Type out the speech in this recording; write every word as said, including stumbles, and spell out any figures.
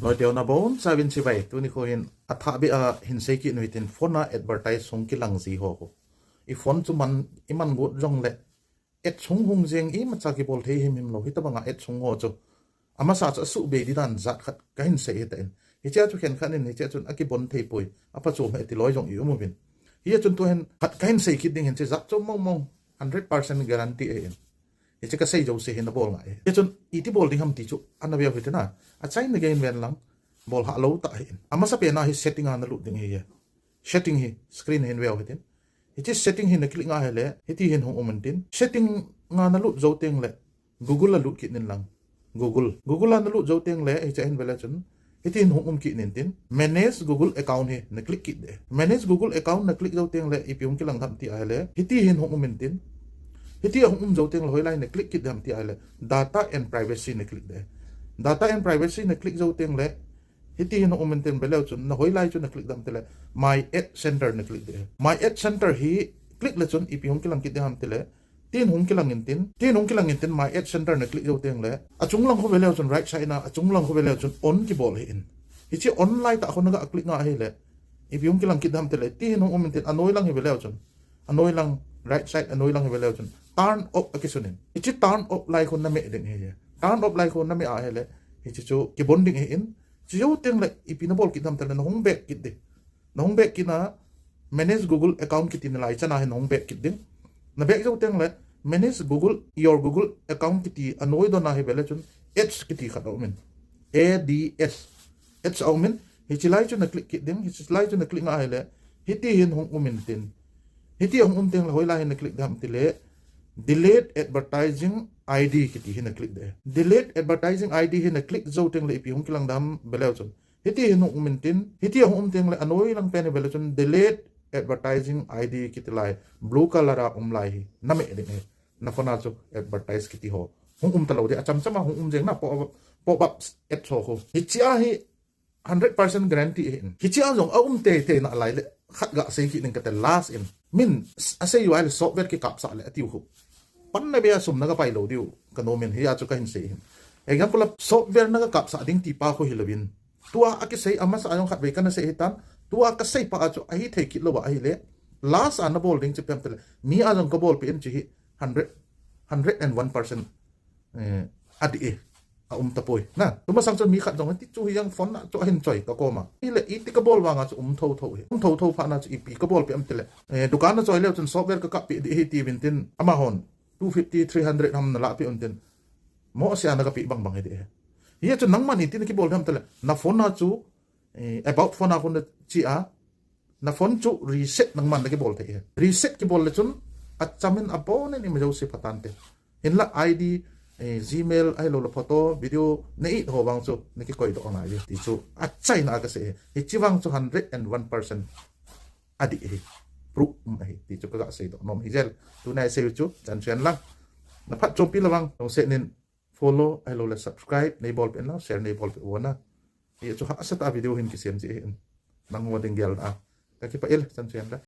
Loi teu na bon chavin chibai, tuni kho hin athah beh a hin sei kit nu hitin phone a advertise hung kilang ji ho kho. I phone chu man, i man got jongle, ad hung hung jeng imacha kibol thei him him lou, hitabanga ad hung ho chu. Amasa chu asuhbei di dan jat khat kahin sei hitan. Hichea chu khenkhat in, hichea chun akibon thei poi, apha chu me ti loi jong i um uvin. Hichea chun tuhin khat kahin sei kit ding hin, hiche jat chu mong mong, hundred percent guarantee ahin. Hiche kasei jouse hin nabol ngai. Hichun iti bol ding ham ti chu ana veu hitin a. Achaina gei in ven lang, bol ha lou tah ahin. Amasa pen a hi setting a nalut ding ahi. Setting hi screen hin veu hitin. Hiche setting hi na click nga hile, hiti hin hung um intin. Setting a nalut jou teng le, Google a lut kit nin lang. Google. Google a nalut jou teng le, hiche hin vele chun, hiti hin hung um kit intin. Manage Google account hi na click kit ding. Manage Google account na click jou teng le, ipi hung kilang ham ti ahile, hiti hin hung um intin. Hiti a hung um jou teng le, hoilai na click kit ding ham ti ahile, data and privacy na click ding. Data and privacy na click jou teng le, hiti hin hung um intin, vele chun, na hoilai chun na click ding ham ti le, My Ad Center na click ding. My Ad Center hi click le chun, ipi hung kilang kit ding ham ti le, tin hung kilang intin, tin hung kilang intin, My Ad Center na click jou teng le, achung lang kho vele chun, right side na, achung lang kho vele chun, on kibol ahin. Hiche on lai tah kho na ga click nga ahile, ipi hung kilang kit ding ham ti le, tin hung um intin, anoi lang hi vele chun. Anoi lang, right side, anoi lang hi vele chun. Turn off akisun in. Hiche turn off lai kho na meh ding ahi. Turn off lai kho na meh ahile, hiche chu kibon ding ahin. Chujou teng le, ipi nabol kit ding ham ti le, na hung back kit ding. Na hung back kit na, Manage Google Account kiti nalai chan a hin na hung back kit ding. Na back jou teng le, Manage Google, Your Google Account kiti anoi don a hi vele chun, Ads kiti khat aum in. A D S. Ads aum in, hiche lai chu na click kit ding, hiche lai chu na click nga ahile, hiti hin hung um intin. Hiti hung um teng le, hoilai hin na click ding ham ti le, Delete Advertising I D kiti hin na click ding. Delete Advertising I D hin na click jou teng le, ipi hung kilang ding ham vele chun. Hiti hin hung um intin, hiti hung um teng le, anoi lang pen hi vele chun, Delete Advertising I D kiti lai, blue color a um lai hi, na meh ding ahi. Na phone a chu advertise kiti ho hung um talou ding, acham cham a hung um jeng na, pop, pop up ad ho kho. Hichea hi hundred percent guarantee ahin. Hichea jong aum tei tei nalai le, khat ga sei kit ning kate, last in. Min, asei u ahile software kikapsah le atiu kho. Panna beh a sum na ga pai lou diu, ka nom in, hia chu kahin sei hin. Example a, software na ga kapsah ding ti pa kho hilouvin. Tua akisei amasa a jong khatvei kana sei hitan, tua kasei pa a chu ahithei kit lou va ahile, last a nabol ding chu ipi ham ti le, mi a jong kabol peh in chu hi hundred, hundred and one percent, eh, adih e. Aum tapoi. Na, tumasang chun mi khat jong, ti chu hi jang phone na chu ahin choi ka koma. Hile iti kabol vang a chu um tho tho hi. Um tho tho phat na chu ipi kabol peh ham ti le, eh, dukan na choi leu chun software ka kap peh ding ahi ti uvin tin, amahon two fifty, three hundred ham na lah peh un tin, mo sia na ka peh bang bang hi ding ahi. Hia chu nangman iti na kibol ding ham ti le, na phone a chu, eh, about phone a kho na chi a, na phone chu reset nangman na kibol thei ahi. Reset kibol le chun, acham in abon in ima jouse pha tante. Hinla I D, eh, Gmail, ahilou le photo, video, na it ho vang chu na kikoi doh ngai ding ti chu achaina a kasei ahi. Hiche vang chu hundred and one percent adih ahi. Proof um ahi ti chu ka ga sei doh nom ahi jel. Tuni a sei u chu chan chen lang. Na phatchompi le vang, lungset in follow, ahilou le subscribe nei bol peh in lang, share nei bol peh uvin na. Hia chu hahsa tah a video hin kisem ji ahin. Nangho ding gelna a. Ka kipah e, chan chen lang.